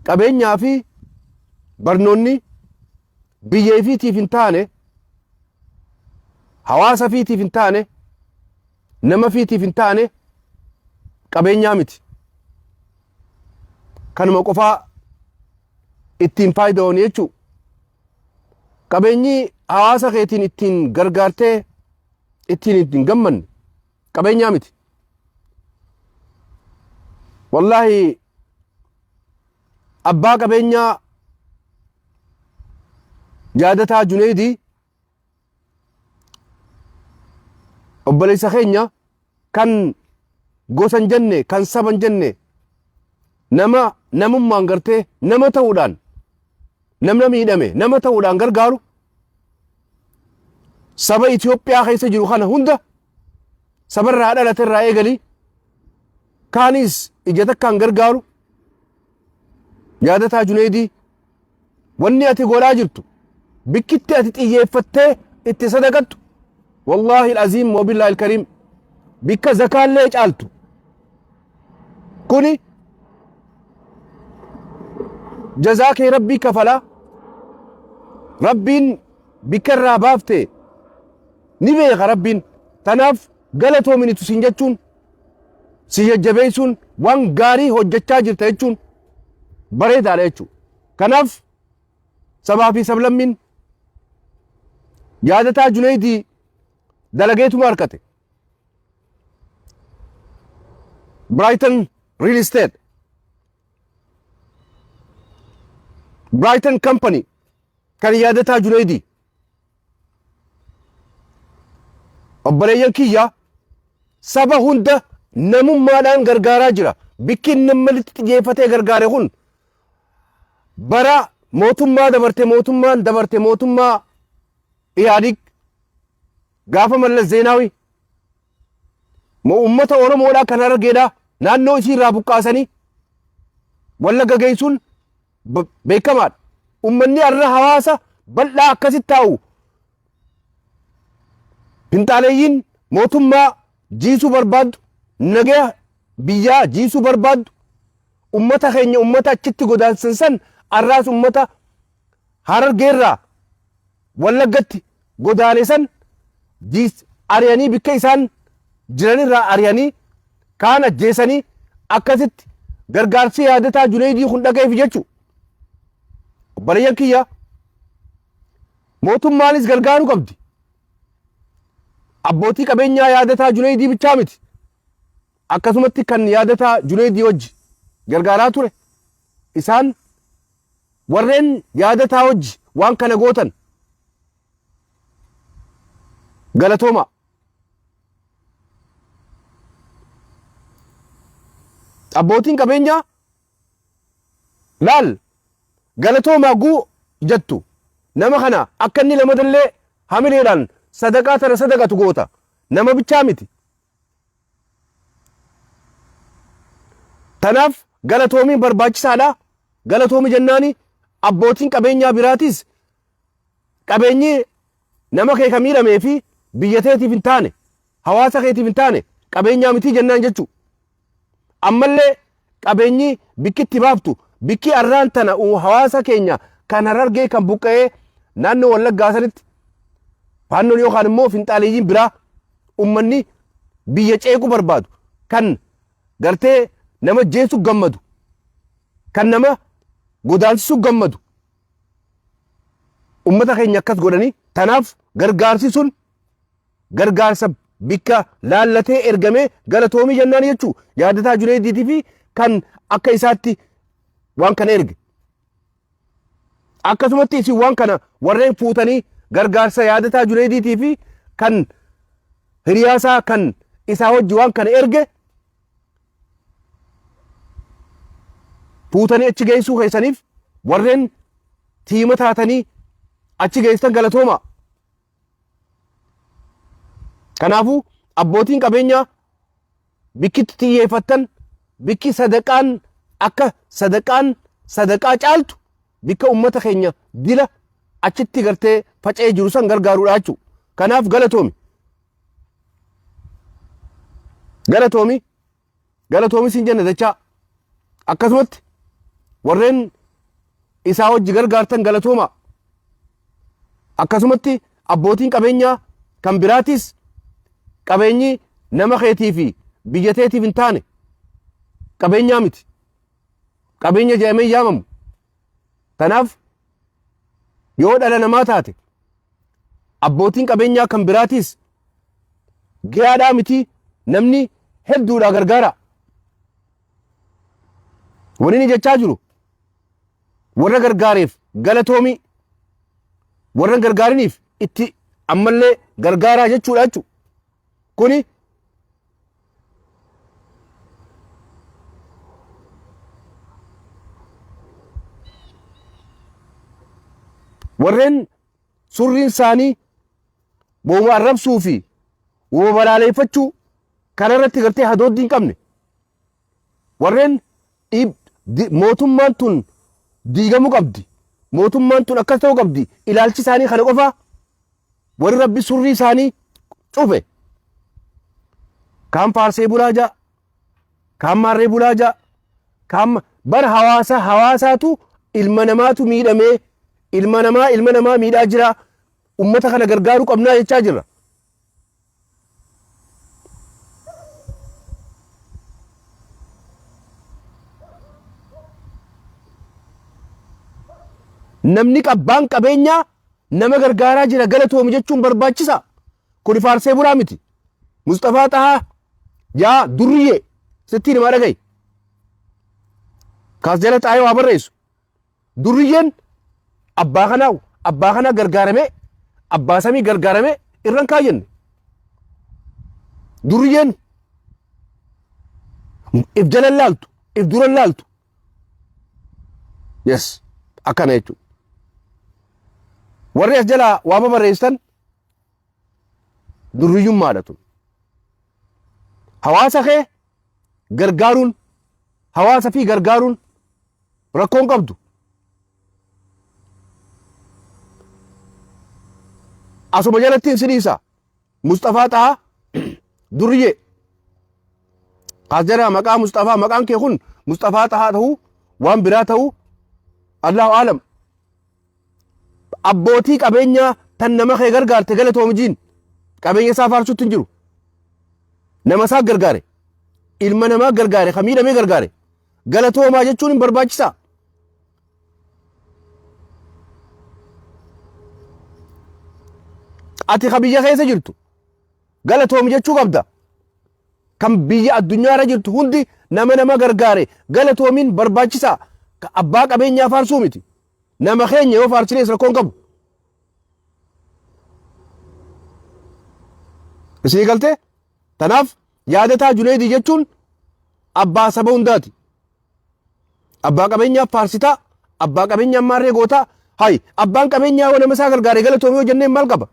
Qabeenyaa fi barnoonni biyya ifiitiif hin taane, hawaasa ifiitiif hin taane, nama ifiitiif hin taane qabeenyaa miti. Kanuma qofaa ittiin faayida'oon jechuu. Qabeenyi hawaasa keetiin ittiin gargaartee ittiin ittiin gammanne qabeenyaa miti. Wallaahi abbaa qabeenyaa Yaadataa Juneydii obboleessa keenya kan gosa hin jenne, kan saba hin jenne, nama namummaan gartee nama ta'uudhaan namna miidhame nama ta'uudhaan gargaaru, saba Itoophiyaa keessa jiru kana hunda sabarraa dhalate irraa eegalii kaanis ija takkaan gargaaru. Yaadataa Juneydii, wanni ati godhaa jirtu, bikkitti ati xiyyeeffattee itti sadaqattu, wallaahi aziim wabillaahi alkariim, bikka zakaallee caaltu kuni jazaa kee Rabbii kafalaa. Rabbiin bikka irraa baafte ni beeka Rabbiin. Tanaaf galatoominitu siin jechuun, si jajjabeessuun, waan gaarii hojjechaa jirta jechuun bareedaadha jechuudha. Kanaaf sabaa fi sablammiin Yaadataa Juneydii dalageetuma harkate. Brighton Real Estate, Brighton Company kan Yaadataa Juneydii, obboleeyyan kiyya, saba hunda namummaadhaan gargaaraa jira. Bikki inni ammalitti xiyyeeffatee gargaare kun bara mootummaa dabarte, mootummaan dabarte, mootummaa Ihaadig gaafa Mallas Zeenaawii moo uummata Oromoodhaa kan Harargeedhaa naannoo isii irraa buqqaasanii Wallagga geessuun beekamaadha. Uummanni har'a hawaasa bal'aa akkasitti taa'u finxaaleeyyiin mootummaa jiisuu barbaaddu, nagaya biyyaa jiisuu barbaaddu, ummata keenya ummata achitti godaansan san arraas ummata Harargeerraa Wallaggatti godaane san jiis ari'anii, bikka isaan jiranirraa ari'anii, kaan ajjeesanii, akkasitti gargaarsi Yaadataa Juneydii kun dhaqeef jechu. Obboleeyyan kiyya, mootummaanis gargaaruu qabdi. Abbootii qabeenyaa Yaadataa Juneydii bichaa miti. Akkasumatti kan Yaadataa Juneydii wajji gargaaraa ture isaan warreen Yaadataa wajji waan kana gootan galatooma. Abbootiin qabeenyaa laal galatoomaa guu jettu nama kana akka inni lamadallee hamileedhaan sadaqaa tana sadaqatu goota, nama bichaa miti. Tanaaf galatoomiin barbaachisaadha. Galatoomi jennaani abbootiin qabeenyaa biraatis qabeenyi nama kee ka miidhamee fi biyya teetiif hin taane, hawaasa keetiif hin taane qabeenyaa mitii jennaan jechuu. Ammallee qabeenyi bikki itti baaftu, bikki arraan tana hawaasa keenya kan Harargee kan buqqa'ee naannoo Wallaggaa sanitti faannoon yookaan immoo finxaaleeyyiin biraa ummanni biyya ceequu barbaadu, kan gartee nama jeessu gammadu, kan nama godaansisu gammadu, ummata keenya akkas godhanii. Tanaaf gargaarsi sun gargaarsa bikka laallatee ergamee galatoomii jennaan jechuu Yaadataa Juneeydiitii fi kan akka isaatti waan kana erge. Akkasumatti isin waan kana warreen fuutanii gargaarsa Yaadataa Juneeydiitii fi kan hiriyaasaa kan isaa wajji waan kana erge fuutanii achi geessuu keessaniif warreen tiima taatanii achi geessan galatooma. Kanaafuu abbootiin qabeenyaa bikkitti xiyyeeffattan, bikki sadaqaan akka sadaqaan sadaqaa caaltu bikka ummata keenya dila achitti gartee faca'ee jiru san gargaaruudha jechuudha. Kanaaf galatoomi. Galatoomi. Galatoomi siin jenna dachaa. Akkasumatti warreen isaa wajji gargaartan galatooma. Akkasumatti abbootiin qabeenyaa kan biraatis qabeenyi nama keetii fi biyya teetiif hin taane qabeenyaa miti. Qabeenya jedhamee hin yaamamu. Tanaaf yoo dhala namaa taate abbootiin qabeenyaa kan biraatis gayaadhaa miti namni hedduudhaa gargaara. Wani inni jechaa jiru warra gargaareef galatoomii warra hin gargaariniif itti ammallee gargaaraa jechuudha jechuudha. Kuni warreen surriin isaanii wooma arrabsuu fi wooma balaaleeffachuu kana irratti gartee hadooddii hin qabne warreen dhiib mootummaan tun diigamuu qabdi mootummaan tun akkas ta'uu qabdi ilaalchi isaanii kana qofa warri rabbi surrii isaanii cufe kaan faarsee bulaa ja'a kaan maarree bulaa ja'a kaan bar hawaasa hawaasaatu ilma namaatu miidhamee ilma namaa ilma namaa miidhaa jira ummata kana gargaaruu qabnaa jechaa jirra. Namni qabbaan qabeenyaa nama gargaaraa jira galatoomi jechuun barbaachisa. Kuni faarsee bulaa miti. Musxafaa Xahaa yaa durriyyee sittiin himaa dhaga'i. Kaas jala xaa'ee waa barreessu. Durriyyeen abbaa kanaa abbaa kanaa gargaaramee abbaa samii gargaaramee irran kaayyanne. Durriyyeen if jala laaltu if dura laaltu. Yes akkana jechuudha. Warri as jalaa waa babarreessan durriyyummaadha tun. Hawaasa kee gargaaruun hawaasa fi gargaaruun rakkoon qabdu. Asuma jalatti si dhiisa. Musxafaa Xahaa durriyyee. As jala maqaa Musxafaa maqaan kee kun Musxafaa Xahaa ta'uu waan biraa ta'uu Allahu aalam. Abbootii qabeenyaa tan nama kee gargaarte galatoomi jiin qabeenya isaa faarsutti hin jiru. Nama isaa gargaare. Ilma namaa gargaare ka miidhamee gargaare. Galatoomaa jechuun hin barbaachisaa. Ati ka biyya keessa jirtu galatoomi jechuu qabda. Kan biyya addunyaa irra jirtu hundi nama nama gargaare galatoomiin barbaachisaa. Ka abbaa qabeenyaa faarsuu miti. Nama keenya yoo faarsinees rakkoon qabu. Isinii galtee? Tanaaf yaadataa Juneedii jechuun abbaa saba hundaati. Abbaa qabeenyaa faarsitaa, abbaa qabeenyaa maarree gootaa. Hay, abbaan qabeenyaa yoo nama isaa gargaare galatoomii yoo jenneen maal qaba?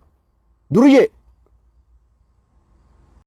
Duriyyee.